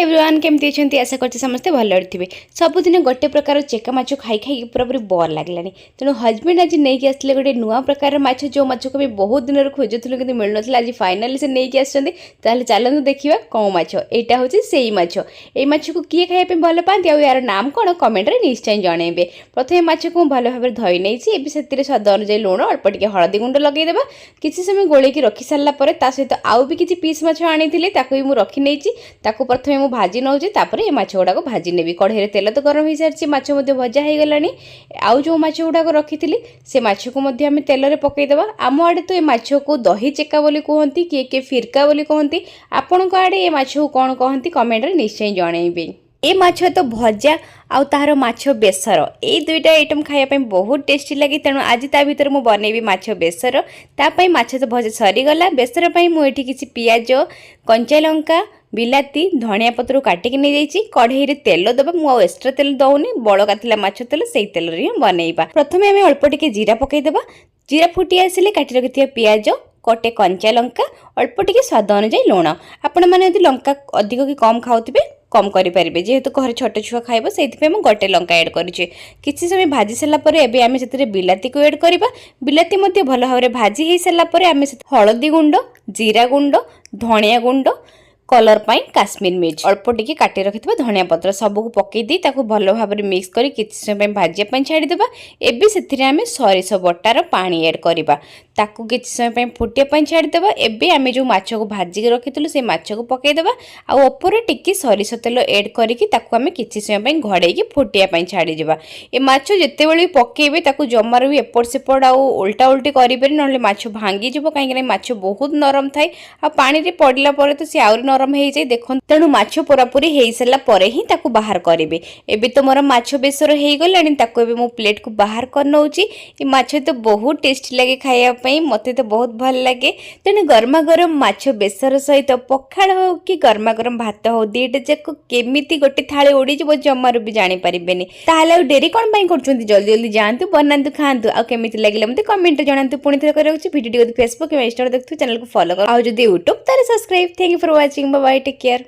Everyone, କେମିତି ଅଛନ୍ତି? ଆଶା କରୁଛି ସମସ୍ତେ ଭଲରେ ଥିବେ। ସବୁଦିନ ଗୋଟେ ପ୍ରକାର ଚେକା ମାଛ ଖାଇ ଖାଇକି ପୁରାପୁରି ବୋର୍ ଲାଗିଲାଣି। ତେଣୁ ହଜବେଣ୍ଡ ଆଜି ନେଇକି ଆସିଥିଲେ ଗୋଟେ ନୂଆ ପ୍ରକାରର ମାଛ, ଯେଉଁ ମାଛକୁ ଆମେ ବହୁତ ଦିନରୁ ଖୋଜୁଥିଲୁ କିନ୍ତୁ ମିଳୁନଥିଲା। ଆଜି ଫାଇନାଲି ସେ ନେଇକି ଆସିଛନ୍ତି। ତାହେଲେ ଚାଲନ୍ତୁ ଦେଖିବା କେଉଁ ମାଛ। ଏଇଟା ହେଉଛି ସେଇ ମାଛ। ଏଇ ମାଛକୁ କିଏ ଖାଇବା ପାଇଁ ଭଲ ପାଆନ୍ତି ଆଉ ଏହାର ନାମ କ'ଣ, କମେଣ୍ଟରେ ନିଶ୍ଚୟ ଜଣାଇବେ। ପ୍ରଥମେ ମାଛକୁ ମୁଁ ଭଲ ଭାବରେ ଧୋଇ ନେଇଛି। ଏବେ ସେଥିରେ ସ୍ୱାଦ ଅନୁଯାୟୀ ଲୁଣ, ଅଳ୍ପ ଟିକେ ହଳଦୀ ଗୁଣ୍ଡ ଲଗାଇଦେବା। କିଛି ସମୟ ଗୋଳେଇକି ରଖି ସାରିଲା ପରେ ତା ସହିତ ଆଉ ବି କିଛି ପିସ୍ ମାଛ ଆଣିଥିଲି, ତାକୁ ବି ମୁଁ ରଖି ନେଇଛି। ତାକୁ ପ୍ରଥମେ ମୁଁ ଭାଜି ନେଉଛି, ତାପରେ ଏ ମାଛ ଗୁଡ଼ାକ ଭାଜି ନେବି। କଢ଼େଇରେ ତେଲ ତ ଗରମ ହେଇସାରିଛି, ମାଛ ମଧ୍ୟ ଭଜା ହେଇଗଲାଣି। ଆଉ ଯେଉଁ ମାଛ ଗୁଡ଼ାକ ରଖିଥିଲି, ସେ ମାଛକୁ ମଧ୍ୟ ଆମେ ତେଲରେ ପକାଇଦେବା। ଆମ ଆଡ଼େ ତ ଏ ମାଛକୁ ଦହି ଚେକା ବୋଲି କୁହନ୍ତି, କିଏ କିଏ ଫିରକା ବୋଲି କୁହନ୍ତି। ଆପଣଙ୍କ ଆଡ଼େ ଏ ମାଛକୁ କ'ଣ କହନ୍ତି, କମେଣ୍ଟରେ ନିଶ୍ଚୟ ଜଣାଇବେ। ଏ ମାଛ ତ ଭଜା ଆଉ ତାହାର ମାଛ ବେସର, ଏଇ ଦୁଇଟା ଆଇଟମ୍ ଖାଇବା ପାଇଁ ବହୁତ ଟେଷ୍ଟି ଲାଗେ। ତେଣୁ ଆଜି ତା ଭିତରେ ମୁଁ ବନେଇବି ମାଛ ବେସର। ତା ପାଇଁ ମାଛ ତ ଭଜା ସରିଗଲା। ବେସର ପାଇଁ ମୁଁ ଏଠି କିଛି ପିଆଜ, କଞ୍ଚା ଲଙ୍କା, ବିଲାତି, ଧଣିଆ ପତ୍ରକୁ କାଟିକି ନେଇଯାଇଛି। କଢ଼େଇରେ ତେଲ ଦେବା। ମୁଁ ଆଉ ଏକ୍ସଟ୍ରା ତେଲ ଦେଉନି, ବଳକା ଥିଲା ମାଛ ତେଲ, ସେଇ ତେଲରେ ହିଁ ବନେଇବା। ପ୍ରଥମେ ଆମେ ଅଳ୍ପ ଟିକେ ଜିରା ପକାଇଦେବା। ଜିରା ଫୁଟି ଆସିଲେ କାଟି ରଖିଥିବା ପିଆଜ, ଗୋଟେ କଞ୍ଚା ଲଙ୍କା, ଅଳ୍ପ ଟିକେ ସ୍ୱାଦ ଅନୁଯାୟୀ ଲୁଣ। ଆପଣମାନେ ଯଦି ଲଙ୍କା ଅଧିକ କି କମ୍ ଖାଉଥିବେ, କମ୍ କରିପାରିବେ। ଯେହେତୁ ଘରେ ଛୋଟ ଛୁଆ ଖାଇବ, ସେଇଥିପାଇଁ ମୁଁ ଗୋଟେ ଲଙ୍କା ଆଡ଼୍ କରିଛି। କିଛି ସମୟ ଭାଜି ସାରିଲା ପରେ ଏବେ ଆମେ ସେଥିରେ ବିଲାତିକୁ ଆଡ଼୍ କରିବା। ବିଲାତି ମଧ୍ୟ ଭଲ ଭାବରେ ଭାଜି ହେଇସାରିଲା ପରେ ଆମେ ହଳଦୀ ଗୁଣ୍ଡ, ଜିରା ଗୁଣ୍ଡ, ଧଣିଆ ଗୁଣ୍ଡ, କଲର୍ ପାଇଁ କାଶ୍ମୀର ମିର୍ଚ, ଅଳ୍ପ ଟିକେ କାଟି ରଖିଥିବା ଧଣିଆ ପତ୍ର ସବୁକୁ ପକାଇ ଦେଇ ତାକୁ ଭଲ ଭାବରେ ମିକ୍ସ କରି କିଛି ସମୟ ପାଇଁ ଭାଜିବା ପାଇଁ ଛାଡ଼ିଦେବା। ଏବେ ସେଥିରେ ଆମେ ସୋରିଷ ବଟାର ପାଣି ଆଡ଼୍ କରିବା। ତାକୁ କିଛି ସମୟ ପାଇଁ ଫୁଟିବା ପାଇଁ ଛାଡ଼ିଦେବା। ଏବେ ଆମେ ଯେଉଁ ମାଛକୁ ଭାଜିକି ରଖିଥିଲୁ, ସେଇ ମାଛକୁ ପକାଇଦେବା ଆଉ ଉପରେ ଟିକେ ସୋରିଷ ତେଲ ଏଡ଼୍ କରିକି ତାକୁ ଆମେ କିଛି ସମୟ ପାଇଁ ଘୋଡ଼େଇକି ଫୁଟିବା ପାଇଁ ଛାଡ଼ିଯିବା। ଏ ମାଛ ଯେତେବେଳେ ବି ପକାଇବେ, ତାକୁ ଜମାରୁ ବି ଏପଟ ସେପଟ ଆଉ ଓଲଟା ଓଲଟି କରିବେନି, ନହେଲେ ମାଛ ଭାଙ୍ଗିଯିବ। କାହିଁକିନା ମାଛ ବହୁତ ନରମ ଥାଏ ଆଉ ପାଣିରେ ପଡ଼ିଲା ପରେ ତ ସେ ଆହୁରି ନରମ ହେଇଯାଏ, ଦେଖନ୍ତୁ। ତେଣୁ ମାଛ ପୁରାପୁରି ହେଇସାରିଲା ପରେ ହିଁ ତାକୁ ବାହାର କରିବେ। ଏବେ ତ ମୋର ମାଛ ବେସର ହେଇଗଲାଣି। ତାକୁ ଏବେ ମୁଁ ପ୍ଲେଟ୍କୁ ବାହାର କରିନେଉଛି। ଏ ମାଛ ତ ବହୁତ ଟେଷ୍ଟି ଲାଗେ ଖାଇବା ପାଇଁ, ମୋତେ ତ ବହୁତ ଭଲ ଲାଗେ। ତେଣୁ ଗରମା ଗରମ ମାଛ ବେସର ସହିତ ପଖାଳ ହଉ କି ଗରମା ଗରମ ଭାତ ହଉ, ଦୁଇଟା ଯାକ କେମିତି ଗୋଟେ ଥାଳି ଉଡ଼ିଯିବ, ଜମାରୁ ବି ଜାଣିପାରିବେନି। ତାହେଲେ ଆଉ ଡେରି କ'ଣ ପାଇଁ କରୁଛନ୍ତି? ଜଲ୍ଦି ଜଲ୍ଦି ଯାଆନ୍ତୁ, ବନାନ୍ତୁ, ଖାଆନ୍ତୁ ଆଉ କେମିତି ଲାଗିଲା ମୋତେ କମେଣ୍ଟରେ ଜଣାନ୍ତୁ। ପୁଣି ଥରେ କରିବାକୁ ଭିଡ଼ିଓ ଯଦି ଫେସବୁକ୍ କିମ୍ବା ଇନଷ୍ଟାରେ ଦେଖୁଥିବେ, ଚ୍ୟାନେଲକୁ ଫଲୋ କର ଆଉ ଯଦି ୟୁଟ୍ୟୁବ୍, ତାହେଲେ subscribe. Thank you for watching. Bye, take care.